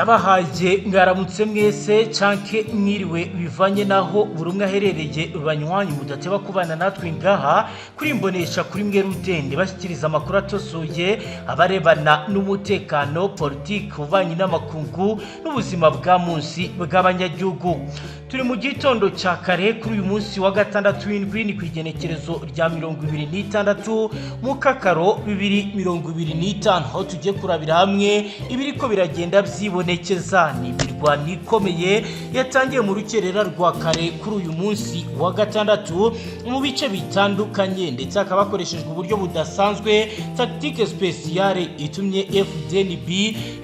Ndabahaye mwaramutse mwese canke mwiriwe, bivanye naho buri umwe aherereye. Banywanyi mudateba kubana natwe ngaha kuri Imbonesha kuri mwe rudende bashyikiriza amakuru atosoye abarebana n'umutekano, politiki, ububanyi n'amakungu n'ubuzima bwa munsi bw'abanyagihugu. Turi mu gitondo cya kare kuri uyu munsi wa gatandatu w'indwi, ni ku igenekerezo rya 26 Mukakaro 2025, aho tugiye kurabira hamwe ibiriko biragenda byibonekeza. Ni imirwano ikomeye yatangiye mu rukerera rwa kare kuri uyu munsi wa gatandatu mu bice bitandukanye, ndetse hakaba hakoreshejwe uburyo budasanzwe, tactique spéciale, itumye FDNB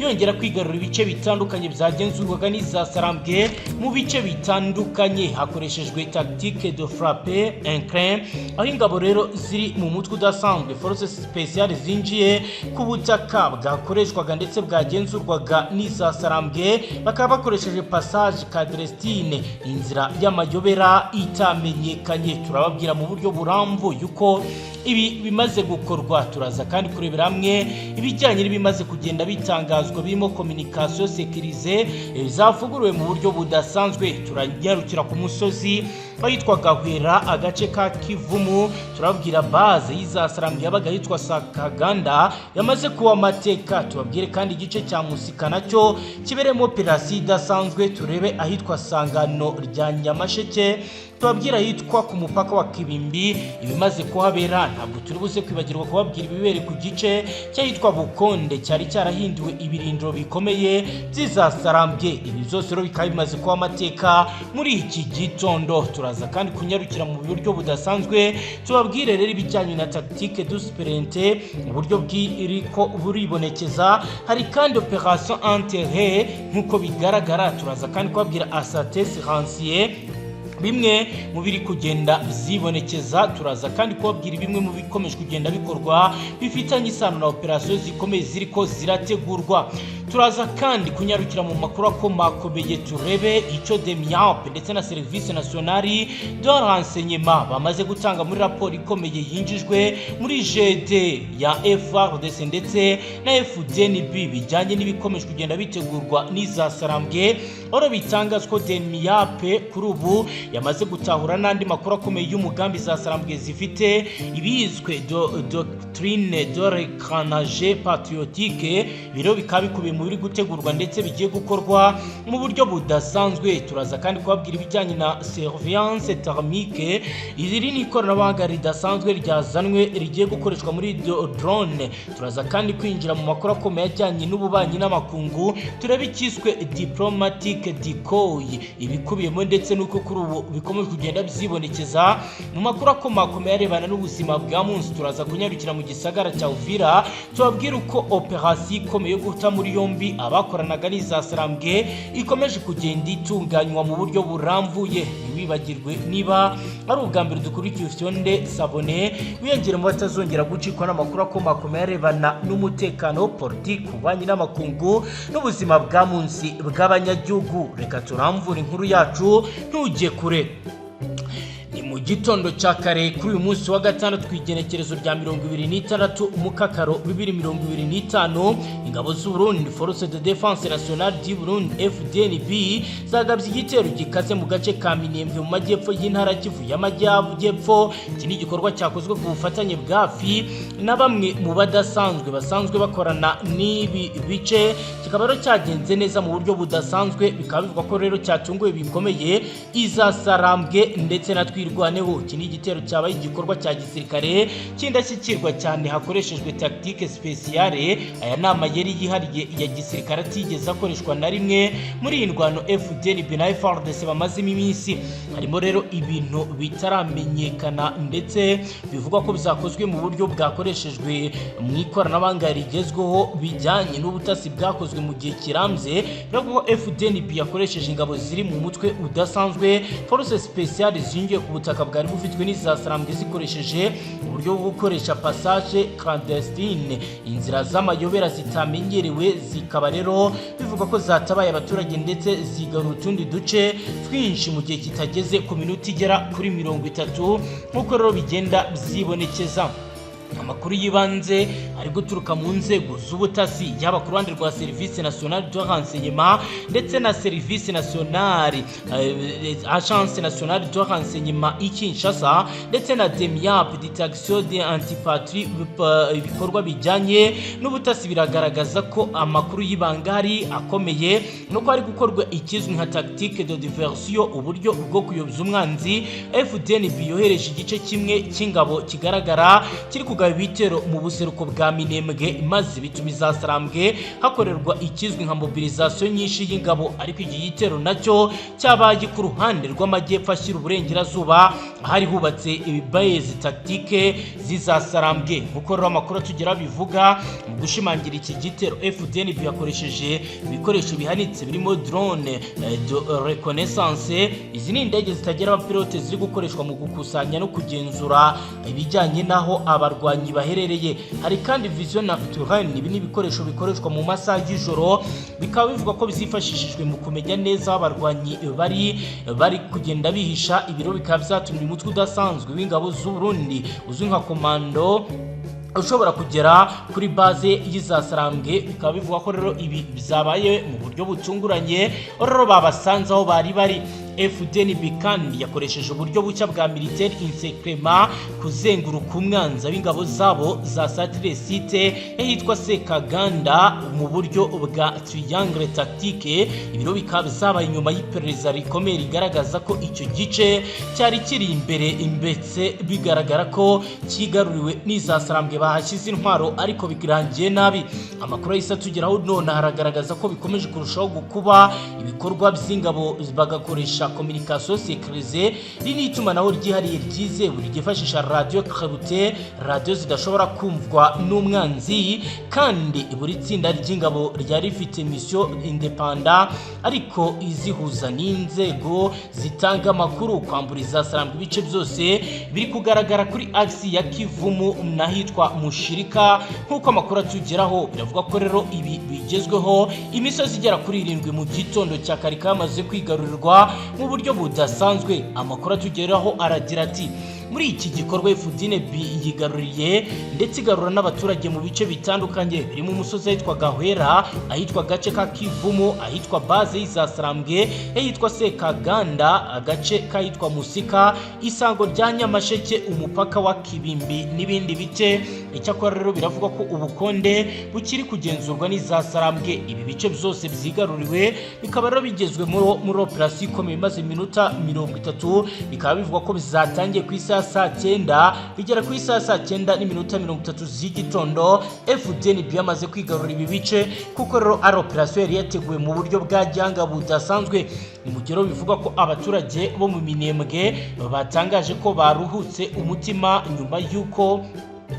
yongera kwigarura ibice bitandukanye byagenzurwaga n'iza Sarambwe. Mu bice bitandukanye hakoreshejwe tactique de frappe éclair, aho ingabo rero ziri mu mutwe udasanzwe, force spéciale, zinjiye ku butaka bwakoreshwaga ndetse bwagenzurwaga n'iza Sarambwe, bakaba bakoresheje passage clandestine, inzira y'amayobera itamenyekanye. Turababwira mu buryo burambuye uko ibi bimaze gukorwa. Turaza kandi kurebera hamwe ibijyanye n'ibimaze kugenda bitangazwa, birimo communication sécurisée zavuguruwe mu buryo budasanzwe. Turanyarukira ku musozi witwa Gahwera, agace ka Kivumu. Turababwira base y'izasarambwe yabaga yitwa Sakaganda yamaze kuba amateka. Tubabwire kandi igice cya Musika nacyo kibereyemo operasiyo idasanzwe. Turebe ahitwa Sangano rya Nyamasheke, tubabwira ahitwa ku mupaka wa Kibimbi ibimaze kuhabera. Ntabwo turi buze kwibagirwa kubabwira ibibere ku gice cy'ahitwa Bukonde cyari cyarahinduwe ibirindiro bikomeye by'izasarambye. Ibi byose rero bikaba bimaze kuba amateka muri iki gitondo. Turaza kandi kunyarukira mu buryo budasanzwe, tubabwire rero ibijyanye na tactique du sprint, uburyo bw'iriko buribonekeza. Hari kandi opération enterré nk'uko bigaragara. Turaza kandi kubabwira asate silencieux, bimwe mu biri kugenda byibonekeza. Turaza kandi kubabwira bimwe mu bikomeje kugenda bikorwa bifitanye isano na operasiyo zikomeye ziriko zirategurwa. Turaza kandi kunyarukira mu makuru akomakomeye, turebe icyo DEMIAP ndetse na Service National de Renseignement bamaze gutanga muri raporo ikomeye yinjijwe muri GD ya FARDC ndetse na FDNB, bijyanye n'ibikomeje kugenda bitegurwa n'izasarambwe. Oro bitangazwa ko DEMIAP kuri ubu yamaze gutahura n'andi makuru akomeye y'umugambi za Sarambwe zifite, ibizwe doctrine de l'engrenage patriotique. Biro bikaba bikubiye mu biri gutegurwa ndetse bigiye gukorwa mu buryo budasanzwe. Turaza kandi kubabwira ibijyanye na surveillance thermique. Iri ni ikoranabuhanga ridasanzwe ryazanwe, rigiye gukoreshwa muri drone. Turaza kandi kwinjira mu makuru akomeye ajyanye n'ububanyi n'amakungu, turebe icyiswe diplomatic decoy, ibikubiyemo ndetse n'uko kuri ubu bikomeje kugenda byibonekeza mu makuru akomakomeye arebana n'ubuzima bwa munsi. Turaza kunyarukira mu gisagara cya Uvira, tubabwire uko operasiyo ikomeye yo guta muri yombi abakoranaga n'izasarambwe ikomeje kugenda itunganywa mu buryo burambuye. Ntiwibagirwe, niba ari ubwa mbere dukurikiye, ufyonde s'abonner, wiyongere mu batazongera gucikwa n'amakuru akomakomeye arebana n'umutekano, politiki, ububanyi n'amakungu n'ubuzima bwa munsi bw'abanyagihugu. Reka turamvure inkuru yacu, ntujye kure. Ni mu gitondo cya kare kuri uyu munsi wa gatandatu, ku igenekerezo rya 26 Mukakaro 2025, ingabo z'u Burundi, Force de Défense Nationale du Burundi, FDNB, zagabye igitero gikaze mu gace ka Minembwe mu majyepfo y'intara Kivu y'Amajyepfo. Iki ni igikorwa cyakozwe ku bufatanye bwa FI na bamwe mu badasanzwe basanzwe bakorana n'ibi bice, kikaba rero cyagenze neza mu buryo budasanzwe. Bikaba bivugwa ko rero cyatunguwe bikomeye izasarambwe ndetse na Twirwaneho. Iki ni igitero cyabaye igikorwa cya gisirikare cy'indashyikirwa cyane, hakoreshejwe tactique spéciale. Aya ni amayeri yihariye ya gisirikare atigeze akoreshwa na rimwe muri iyi ndwano FDNB na FARDC bamazemo iminsi. Harimo rero ibintu bitaramenyekana, ndetse bivugwa ko byakozwe mu buryo bwakoreshejwe mu ikoranabuhanga rigezweho, bijyanye n'ubutasi bwakozwe mu gihe kirambye. Biravuga ko FDNB yakoresheje ingabo ziri mu mutwe udasanzwe, force spéciale, zinjiye ku butaka bwari bufitwe n'izasarambwe, zikoresheje uburyo bwo gukoresha passage clandestine, inzira z'amayobera zitamenyerewe. Zikaba rero bivuga ko zatabaye abaturage ndetse zigarura utundi duce twinshi mu gihe kitageze ku minota igera kuri 30, nk'uko rero bigenda byibonekeza. Amakuru y'ibanze ari guturuka mu nzego z'ubutasi, yaba ku ruhande rwa Service Nationale de Renseignement ndetse na Service Nationale, Agence Nationale de Renseignement i Kinshasa, ndetse na DEMIAP, Détection de Antipatrie, ibikorwa bijyanye n'ubutasi, biragaragaza ko amakuru y'ibanga hari akomeye nuko hari gukorwa ikizwi nka tactique de diversion, uburyo bwo kuyobya umwanzi. FDNB yohereje igice kimwe cy'ingabo kigaragara kiri kugaba ibitero mu buseruko bwa Minembwe, maze bituma izasarambwe hakorerwa ikizwi nka mobilisation nyinshi y'ingabo. Ariko iki gitero nacyo cyabaye ku ruhande rw'amajyepfo ashyira uburengerazuba, ahari hubatse ibibase tactique z'izasarambwe, nk'uko rero amakuru atugera bivuga. Mu gushimangira iki gitero, FDNB yakoresheje ibikoresho bihanitse birimo drone de reconnaissance. Izi ni indege zitagira abapilote ziri gukoreshwa mu gukusanya no kugenzura ibijyanye n'aho abarwanyi baherereye. Hari kandi vision nocturne. Ibi ni ibikoresho bikoreshwa mu masaha y'ijoro, bikaba bivugwa ko bizifashishijwe mu kumenya neza aho abarwanyi bari kugenda bihisha. Ibiro bikaba byatumye umutwe udasanzwe w'ingabo z'u Burundi uzwi nka komando ushobora kugera kuri base y'izasarambwe. Bikaba bivugwa ko rero ibi byabaye mu buryo butunguranye, rero babasanze aho bari bari. FDNB kandi yakoresheje uburyo bushya bwa militaire encerclement, kuzenguruka umwanzi w'ingabo zabo za satire site yitwa Sekaganda mu buryo bwa triangle tactique. Ibiro bikaba byabaye nyuma y'iperereza rikomeye rigaragaza ko icyo gice cyari kiri imbere, ndetse bigaragara ko kigaruriwe n'izasarambwe, bahashyize intwaro ariko birangiye nabi. Amakuru yahise atugeraho none haragaragaza ko bikomeje kurushaho gukuba ibikorwa by'ingabo, bagakoresha communication sécurisée. Iri ni itumanaho ryihariye ryizewe ryifashisha radio cryptée, radio zidashobora kumvwa n'umwanzi, kandi buri tsinda ry'ingabo ryari rifite mission indépendante ariko izihuza n'inzego zitanga amakuru. Kwambura izasarambwa ibice byose biri kugaragara kuri axe ya Kivumu n'ahitwa Mushirika, nk'uko amakuru atugeraho. Biravuga ko rero ibi bigezweho, imisozi igera kuri 7 mu gitondo cya kare kamaze kwigarurirwa mu buryo budasanzwe. Amakuru atugeraho aragira ati: "Muri iki gikorwa FDNB yigaruriye ndetse igarura n'abaturage mu bice bitandukanye birimo umusozi ahitwa Gahwera, ahitwa agace ka Kivumu, ahitwa base y'Izasarambwe, ahitwa Sekaganda, agace k'ahitwa Musika, isango rya Nyamasheke, umupaka wa Kibimbi n'ibindi bice." Icyakora rero biravugwa ko ubukonde bukiri kugenzurwa n'Izasarambwe. Ibi bice byose byigaruriwe bikaba rero bigezwe muri operasiyo ikomeye imaze iminota 30. Bikaba bivugwa ko bizatangiye ku isaha saa 9, bigera ku isaha saa 9:30 z'igitondo FDNB yamaze kwigarura ibi bice, kuko rero ari operasiyo yari yateguwe mu buryo bwa gihanga budasanzwe. Ni mu gihe bivugwa ko abaturage bo mu Minembwe batangaje ko baruhutse umutima nyuma y'uko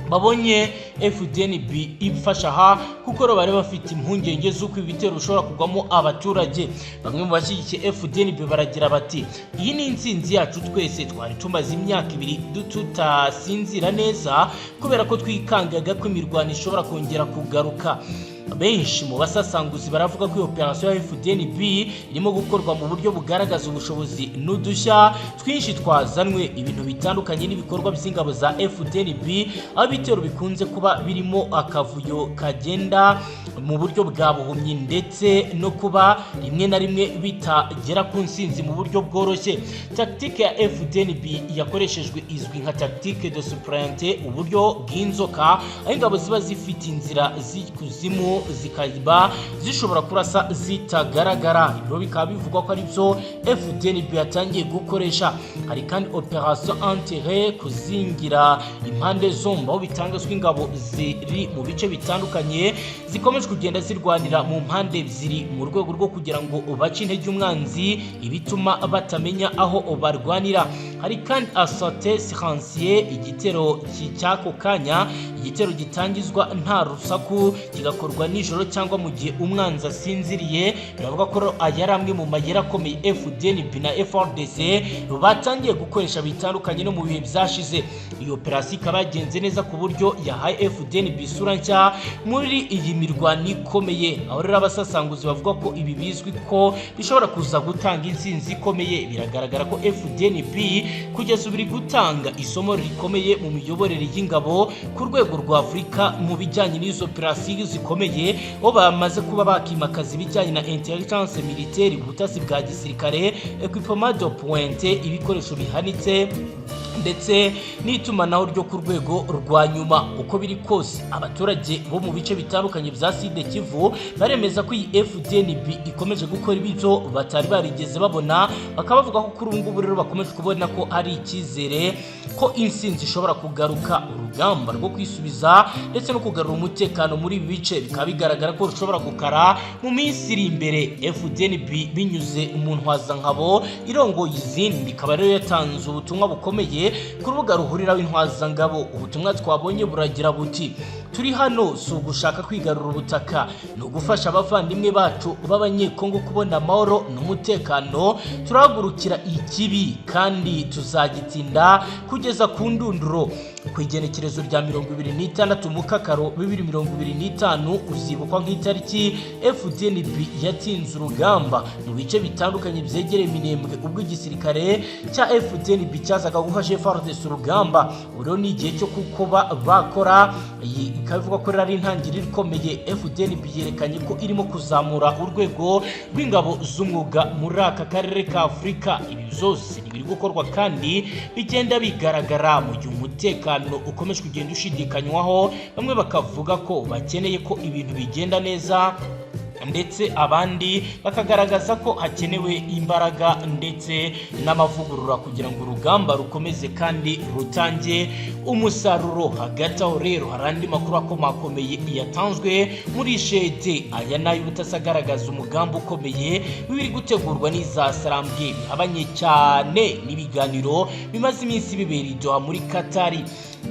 babonye FDNB ifasha aha, kuko rero bari bafite impungenge z'uko ibi bitero bishobora kugwamo abaturage. Bamwe mu bashyigikiye FDNB baragira bati: "Iyi ni intsinzi yacu twese. Twari tumaze imyaka 2 tutasinzira neza kubera ko twikangaga ko imirwano ishobora kongera kugaruka." Benshi mu basasanguzi baravuga ko iyo operasiyo ya FDNB irimo gukorwa mu buryo bugaragaza ubushobozi n'udushya twinshi twazanwe, ibintu bitandukanye n'ibikorwa by'ingabo za FDNB, aho ibitero bikunze kuba birimo akavuyo kagenda mu buryo bwa buhumyi, ndetse no kuba rimwe na rimwe bitagera ku nsinzi mu buryo bworoshye. Tactique ya FDNB yakoreshejwe izwi nka tactique de serpent, uburyo bw'inzoka, aho ingabo ziba zifite inzira z'ikuzimu zikaba zishobora kurasa zitagaragara. Ibiro bikaba bivugwa ko ari byo FDNB yatangiye gukoresha. Hari kandi operation enterré, kuzingira impande zombi, aho bitangazwa ingabo ziri mu bice bitandukanye zikomeje kugenda zirwanira mu mpande ebyiri mu rwego rwo kugira ngo bace intege umwanzi, ibituma batamenya aho barwanira. Hari kandi assaut silencieux, igitero cy'ako kanya, igitero gitangizwa nta rusaku, kigakorwa. nijoro cyangwa mu gihe umwanzi asinziriye. Biravuga ko aya ari amwe mu mayeri akomeye FDNB na FARDC batangiye gukoresha bitandukanye no mu bihe byashize. Iyo operasiyo ikaba yagenze neza ku buryo yahaye FDNB isura nshya muri iyi mirwano ikomeye, aho rero abasasanguzi bavuga ko ibi bizwi ko bishobora kuza gutanga intsinzi ikomeye. Biragaragara ko FDNB kugeza ubu iri gutanga isomo rikomeye mu miyoborere y'ingabo ku rwego rwa Afurika mu bijyanye n'izo operasiyo zikomeye, aho bamaze kuba bakimakaza ibijyanye na intelligence militaire, ubutasi bwa gisirikare, équipement de pointe, ibikoresho bihanitse, ndetse n'itumanaho ryo ku rwego rwa nyuma. Uko biri kose, abaturage bo mu bice bitandukanye bya Sud Kivu baremeza ko iyi FDNB ikomeje gukora ibyo batari barigeze babona, bakaba bavuga ko kuri ubu ngubu rero bakomeje kubona ko hari icyizere ko intsinzi ishobora kugaruka. Urugamba rwo kwisubiza ndetse no kugarura umutekano muri ibi bice bikaba bigaragara ko rushobora gukara mu minsi iri imbere. FDNB binyuze mu ntwazangabo irongoye izindi ikaba rero yatanze ubutumwa bukomeye ku rubuga ruhuriraho intwazangabo. Ubutumwa twabonye buragira buti: "Turi hano si ugushaka kwigarura ubutaka, ni ugufasha abavandimwe bacu b'Abanyekongo kubona amahoro n'umutekano. Turahagurukira ikibi kandi tuzagitsinda kugeza ku ndunduro." Ku igenekerezo rya 26 Mukakaro 2025 uzibukwa nk'itariki FDNB yatsinze urugamba mu bice bitandukanye byegereye Minembwe, ubwo igisirikare cya FDNB cyazaga gufasha FARDC urugamba. Ubu rero ni igihe cyo kuba bakora. Iyi ikaba ivuga ko rero ari intangiriro ikomeye. FDNB yerekanye ko irimo kuzamura urwego rw'ingabo z'umwuga muri aka karere ka Afurika. Ibi byose biri gukorwa kandi bigenda bigaragara mu gihe umutekano ukomeje kugenda ushidikanywaho, bamwe bakavuga ko bakeneye ko ibintu bigenda neza, ndetse abandi bakagaragaza ko hakenewe imbaraga ndetse n'amavugurura kugira ngo urugamba rukomeze kandi rutange umusaruro. Hagati aho rero hari andi makuru akomakomeye yatanzwe muri shete. Aya ni ay'ubutasi agaragaza umugambi ukomeye w'ibiri gutegurwa n'iza Sarambwe, bihabanye cyane n'ibiganiro bimaze iminsi bibera i Doha muri Katari.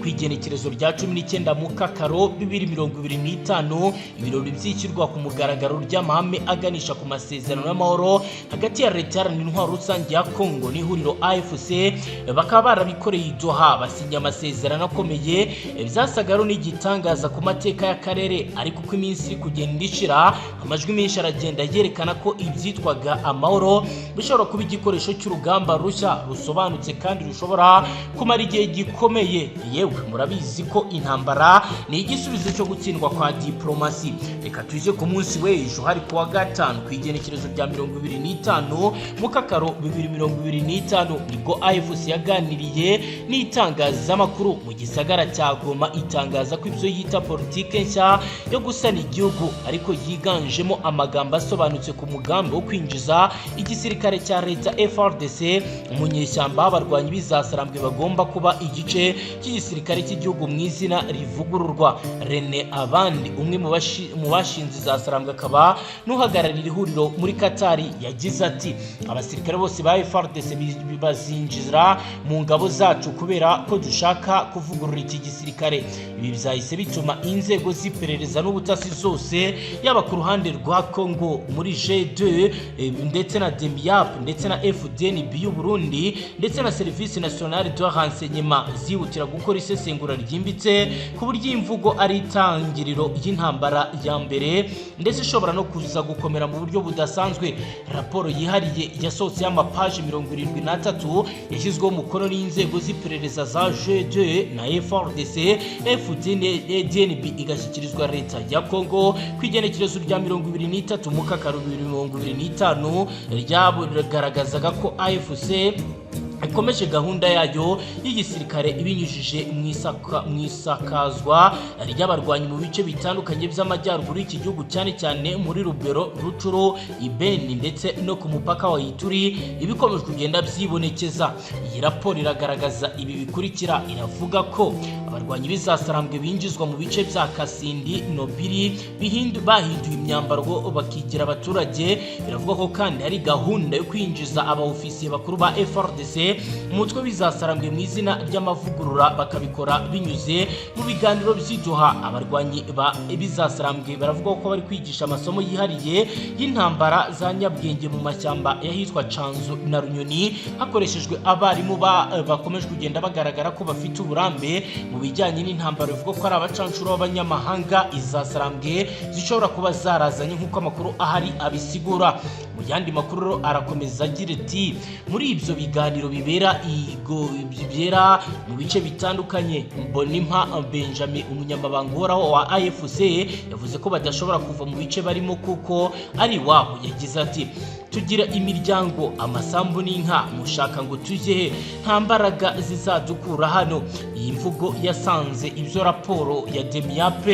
Ku igenekerezo rya 19 Mukakaro 2025, ibirori byishyurwa ku mugaragaro ry'amahame aganisha ku masezerano y'amahoro hagati ya Leta Iharanira Intwaro Rusange ya Kongo n'ihuriro AFC bakaba barabikoreye i Doha, basinya amasezerano akomeye. Byasaga rero n'igitangaza ku mateka y'akarere, ariko uko iminsi iri kugenda ishira, amajwi menshi aragenda yerekana ko ibyitwaga amahoro bishobora kuba igikoresho cy'urugamba rushya rusobanutse kandi rushobora kumara igihe gikomeye. Yewe, murabizi ko intambara ni igisubizo cyo gutsindwa kwa diplomasi. Reka tuje ku munsi w'ejo, hari kuwa gatanu, ku igenekerezo rya 25 Mukakaro 2025, nibwo AFC yaganiriye n'itangazamakuru mu gisagara cya Goma, itangaza ko ibyo yita politike nshya yo gusana igihugu, ariko yiganjemo amagambo asobanutse ku mugambi wo kwinjiza igisirikare cya leta FARDC mu nyeshyamba, abarwanyi b'izasarambwe bagomba kuba igice cy'igisirikare cy'igihugu mu izina rivugururwa. Rene Abandi, umwe mu bashinze izasarambwe akaba n'uhagararira ihuriro muri Katari, yagize ati: "Abasirikare bose ba FARDC bazinjira mu ngabo zacu kubera ko dushaka kuvugurura iki gisirikare." Ibi byahise bituma inzego z'iperereza n'ubutasi zose, yaba ku ruhande rwa Congo muri G2 ndetse na DEMIAP ndetse na FDNB y'u Burundi ndetse na Service Nationale de Renseignement, zihutira gukora isesengura ryimbitse ku buryo iyi mvugo ari itangiriro y'intambara ya mbere, ndetse ishobora no kuza gukomera mu buryo budasanzwe. Raporo yihariye yasohotse y'amapaji 73 yashyizweho umukono n'inzego z'iperereza za G2 na FARDC, FDNB, igashyikirizwa leta ya Congo ku igenekerezo rya 23 Mukakaro 2025, ryagaragazaga ko AFC ikomeje gahunda yayo y'igisirikare ibinyujije mu isakazwa ry'abarwanyi mu bice bitandukanye by'amajyaruguru y'iki gihugu, cyane cyane muri Rubero, Rucuru, Ibeni ndetse no ku mupaka wa Ituri, ibikomeje kugenda byibonekeza. Iyi raporo iragaragaza ibi bikurikira: iravuga ko abarwanyi b'izasarambwe binjizwa mu bice bya Kasindi, Nobiri, bahinduye imyambaro bakigira abaturage. Biravuga ko kandi hari gahunda yo kwinjiza abaofisiye bakuru ba FARDC. bose umutwe w'izasarambwe mu izina ry'amavugurura, bakabikora binyuze mu biganiro by'i Doha. Abarwanyi ba bizasarambwe baravuga ko bari kwigisha amasomo yihariye y'intambara za nyabwenge mu mashyamba y'ahitwa Canzu na Runyoni, hakoreshejwe abarimu bakomeje kugenda bagaragara ko bafite uburambe mu bijyanye n'intambara. Bivuga ko ari abacanshuro b'abanyamahanga izasarambwe zishobora kuba zarazanye, nk'uko amakuru ahari abisigura. Mu yandi makuru rero arakomeza agira ati: "Muri ibyo biganiro bibera mu bice bitandukanye, Mbonimpa Benjamin, umunyamabanga uhoraho wa AFC, yavuze ko badashobora kuva mu bice barimo kuko ari iwabo. Yagize ati: 'Tugira imiryango, amasambu n'inka, mushaka ngo tujye he? Nta mbaraga zizadukura hano.'" Iyi mvugo yasanze ibyo raporo ya Demiap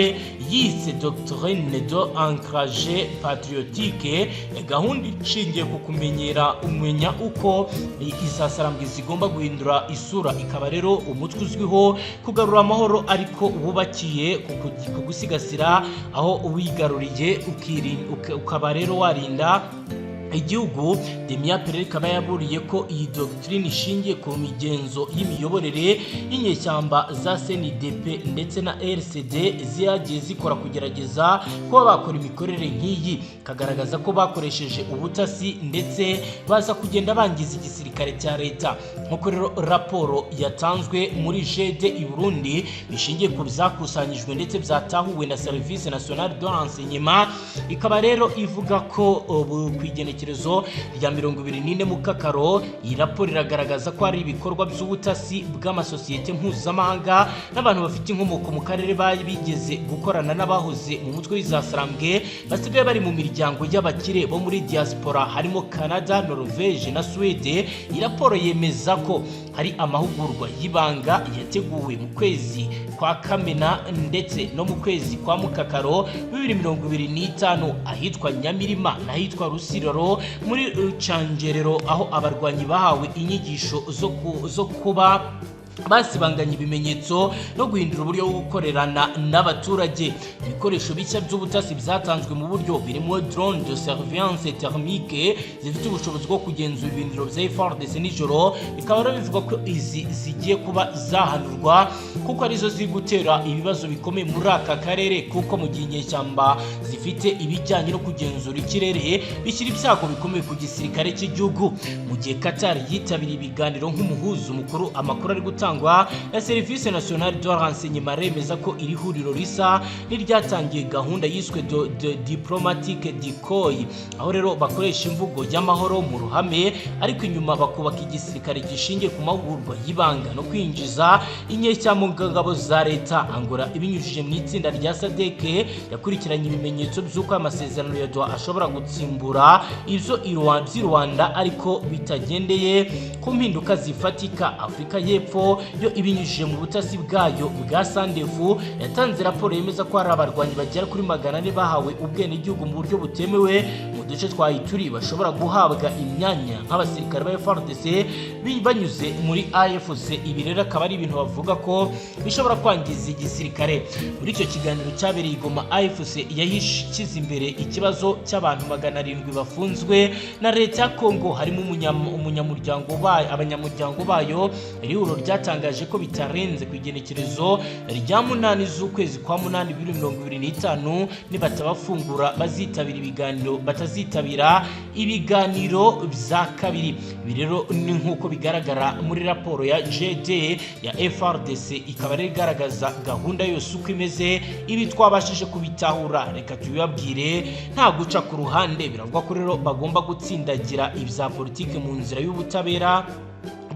yise doctrine de ancrage patriotique, gahunda ishingiye ku kumenyera umenya uko izasarambwe zigomba guhindura isura, ikaba rero umutwe uzwiho kugarura amahoro ariko wubakiye ku gusigasira aho uwigaruriye, ukaba rero warinda igihugu. Demiap rero ikaba yaburiye ko iyi doctrine ishingiye ku migenzo y'imiyoborere y'inyeshyamba za CNDP ndetse na RCD zagiye zikora kugerageza kuba bakora imikorere nk'iyi, kagaragaza ko bakoresheje ubutasi ndetse baza kugenda bangiza igisirikare cya leta. Nk'uko rero raporo yatanzwe muri JD i Burundi bishingiye ku byakusanyijwe ndetse byatahuwe na Service National de Renseignement, ikaba rero ivuga ko ubu ku igenekerezo rya 24 Mukakaro, iyi raporo iragaragaza ko hari ibikorwa by'ubutasi bw'amasosiyete mpuzamahanga n'abantu bafite inkomoko mu karere bari bigeze gukorana n'abahoze mu mutwe w'izasarambwe basigaye bari mu miryango y'abakire bo muri diaspora, harimo Canada, Norvège na Suède. Iyi raporo yemeza ko hari amahugurwa y'ibanga yateguwe mu kwezi kwa Kamena ndetse no mu kwezi kwa Mukakaro 2025 ahitwa Nyamirima n'ahitwa Rusiroro muri Rucangerero, aho abarwanyi bahawe inyigisho zo kuba basibanganya ibimenyetso no guhindura uburyo bwo gukorerana n'abaturage. Ibikoresho bishya by'ubutasi byatanzwe mu buryo birimo drone de surveillance thermique zifite ubushobozi bwo kugenzura ibirindiro bya FARDC nijoro. Bikaba rero bivugwa ko izi zigiye kuba zahanurwa kuko arizo ziri gutera ibibazo bikomeye muri aka karere, kuko mu gihe inyeshyamba zifite ibijyanye no kugenzura ikirere bishyira ibyago bikomeye ku gisirikare cy'igihugu. Mu gihe Qatar yitabiriye ibiganiro nk'umuhuza mukuru, amakuru ari gutangwa na Service Nationale de Renseignement remeza ko iri huriro risa n'iryatangiye gahunda yiswe de diplomatique decoy, aho rero bakoresha imvugo y'amahoro mu ruhame ariko inyuma bakubaka igisirikare gishingiye ku mahugurwa y'ibanga no kwinjiza inyeshyamba mu ngabo za leta. Angola, ibinyujije mu itsinda rya SADC, yakurikiranye ibimenyetso by'uko amasezerano ya Doha ashobora gutsimbura ibyo by'i Rwanda ariko bitagendeye ku mpinduka zifatika. Afurika y'Epfo yo, ibinyujije mu butasi bwayo bwa SANDF, yatanze raporo yemeza ko hari abarwanyi bagera kuri 400 bahawe ubwenegihugu mu buryo butemewe mu duce twa Ituri, bashobora guhabwa imyanya nk'abasirikare ba FARDC banyuze muri AFC. Ibi rero akaba ari ibintu bavuga ko bishobora kwangiza igisirikare. Muri icyo kiganiro cyabereye i Goma, AFC yashyize imbere ikibazo cy'abantu 700 bafunzwe na leta ya Congo, harimo umunyamuryango bayo, abanyamuryango bayo. Iri huriro ryatangaje ko bitarenze ku igenekerezo rya 8 z'ukwezi kwa munani 2025, nibatabafungura bazitabira ibiganiro, batazitabira ibiganiro bya kabiri. Ibi rero ni nk'uko bigaragara muri raporo ya JD ya FARDC, ikaba rero igaragaza gahunda yose uko imeze. Ibi twabashije kubitahura, reka tubibabwire nta guca ku ruhande. Biravugwa ko rero bagomba gutsindagira ibya politiki mu nzira y'ubutabera,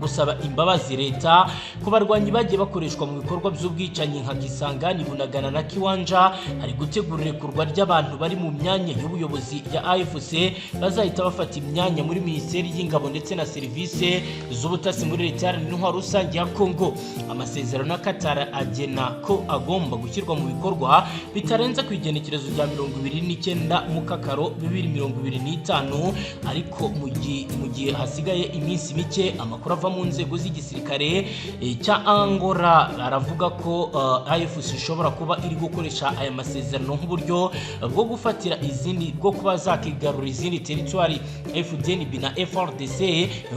gusaba imbabazi leta ku barwanyi bagiye bakoreshwa mu bikorwa by'ubwicanyi nka Kisangani, Bunagana na Kiwanja. Hari gutegura irekurwa ry'abantu bari mu myanya y'ubuyobozi ya AFC bazahita bafata imyanya muri minisiteri y'ingabo ndetse na serivisi z'ubutasi muri leta iharanira intwaro rusange ya Congo. Amasezerano ya Qatar agena ko agomba gushyirwa mu bikorwa bitarenze ku igenekerezo rya 29 Mukakaro 2025, ariko mu gihe hasigaye iminsi mike, amakuru ava ava mu nzego z'igisirikare cya Angola aravuga ko AFC ishobora kuba iri gukoresha aya masezerano nk'uburyo bwo gufatira izindi, bwo kuba zakigarura izindi teritwari. FDNB na FRDC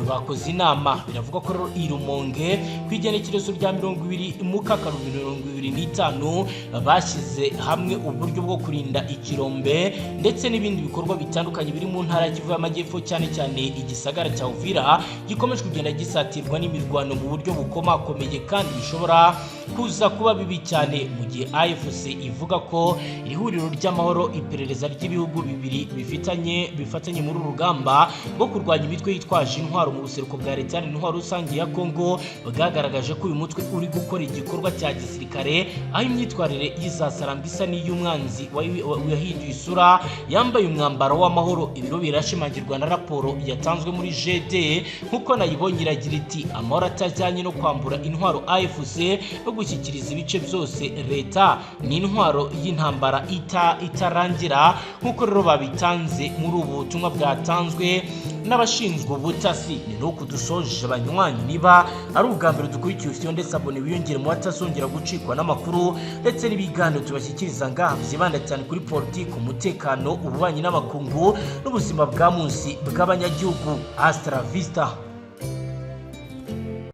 bakoze inama. Biravuga ko rero i Rumonge ku igenekerezo rya 20 Mukaka 2025 bashyize hamwe uburyo bwo kurinda ikirombe ndetse n'ibindi bikorwa bitandukanye biri mu ntara ya Kivu y'Amajyepfo, cyane cyane igisagara cya Uvira gikomeje kugenda gisatirwa n'imirwano mu buryo bukomakomeye kandi bishobora kuza kuba bibi cyane, mu gihe AFC ivuga ko iri huriro ry'amahoro, iperereza ry'ibihugu bibiri bifatanye muri uru rugamba rwo kurwanya imitwe yitwaje intwaro mu buseruko bwa leta intwaro rusange ya Kongo, bwagaragaje ko uyu mutwe uri gukora igikorwa cya gisirikare, aho imyitwarire y'izasarambwe isa n'iy'umwanzi wahinduye isura, yambaye umwambaro w'amahoro. Ibiro birashimangirwa na raporo yatanzwe muri GD nk'uko nayibonye, iragira iti: "Amahoro atajyanye no kwambura intwaro AFC no gushyikiriza ibice byose leta ni intwaro y'intambara itarangira." Nk'uko rero babitanze muri ubu butumwa bwatanzwe n'abashinzwe ubutasi. Ni nuko dusoje, banywanyi. Niba ari ubwa mbere dukurikiye ufite ndetse abone, wiyongere mu batazongera gucikwa n'amakuru ndetse n'ibiganiro tubashyikiriza ngaha byibanda cyane kuri politiki, umutekano, ububanyi n'amakungu n'ubuzima bwa munsi bw'abanyagihugu. Hasta la vista.